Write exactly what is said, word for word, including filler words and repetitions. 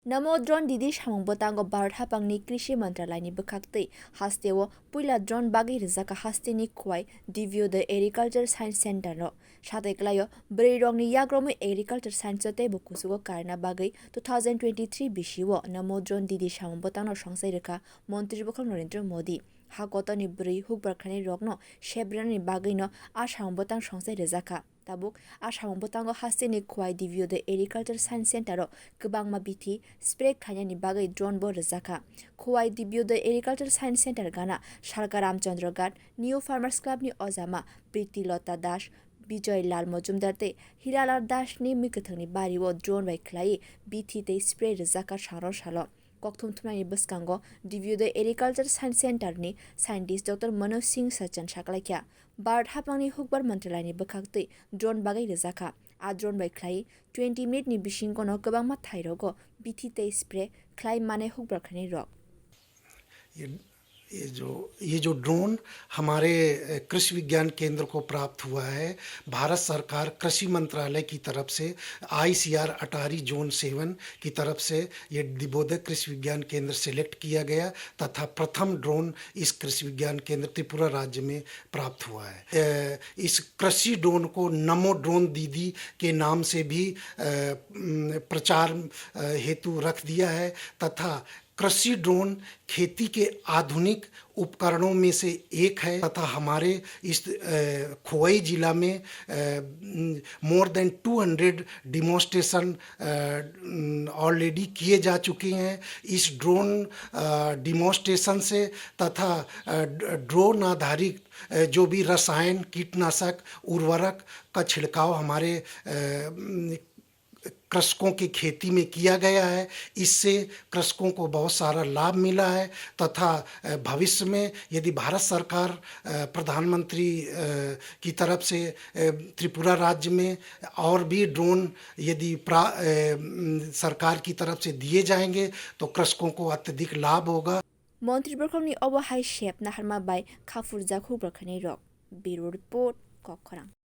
Namo Drone Didi samung bwtango Bharat haphangni Krishi Mantralaini bwkhaktwi hasteo puila drone bagwi rijak kha hasteni Khowai Divyodoy Agriculture Science Center-o. Satai kwlaio, bwrwirokni yagromwi agriculture science-o teibo kuchugo karna bagwi two thousand twenty-three bisio Namo Drone Didi samung bwtangno songchai rwkha Montri bwkhak Narendra Modi. Ha kotorni bwrwi hukbar khlainairokno sebrinani bagwino a samung bwtang songchai rwjak kha. Tabuk a samung bwtango hasteni Khowai Divyodoy Agriculture Science Center-o kwbangma bithi spray khlainani bagwi drone bo rwjak kha. Khowai Divyodoy Agriculture Science Center gana Salka Ramchandra Ghat, New Farmers Club ni ojama Priti Lota Das, Bijoy Lal Mojumdar tei Hiralal Das ni mwkhwtwngni bario drone bai khlaiwi bithi tei spray rwjak kha salo salo. Kokthum thumnaini bwskango Divyodoy Agriculture Science Center ni scientist Doctor Manoj Singh Sachan saklaikha, Bharat haphangni hukbar mantralaini bwkhaktwi drone bagwi rwjak kha. A drone bai khlai twenty minute ni bisingono kwbangma thairogo bithi tei spray khlai mane hukbar khlainai rok. ये ये जो ये जो ड्रोन हमारे कृषि विज्ञान केंद्र को प्राप्त हुआ है, भारत सरकार कृषि मंत्रालय की तरफ से आईसीआर अटारी जोन सेवन की तरफ से ये दिबोदय कृषि विज्ञान केंद्र सिलेक्ट किया गया तथा प्रथम ड्रोन इस कृषि विज्ञान केंद्र त्रिपुरा राज्य में प्राप्त हुआ है। इस कृषि ड्रोन को नमो ड्रोन दीदी के नाम से भी प्रचार हेतु रख दिया है तथा कृषि ड्रोन खेती के आधुनिक उपकरणों में से एक है तथा हमारे इस खोवई जिला में more than two hundred demonstration already किए जा चुके हैं। इस ड्रोन डिमॉन्स्ट्रेशन से तथा ड्रोन आधारित जो भी रसायन, कीटनाशक, उर्वरक का छिड़काव हमारे कृषकों की खेती में किया गया है। इससे कृषकों को बहुत सारा लाभ मिला है तथा भविष्य में यदि भारत सरकार प्रधानमंत्री की तरफ से त्रिपुरा राज्य में और भी ड्रोन यदि सरकार की तरफ से दिए जाएंगे तो कृषकों को अत्यधिक लाभ होगा। Montri bwkhakni obo hai sep naharma bai khapurjak hukbar khainai rok. Bureau Report, Kokkhorang.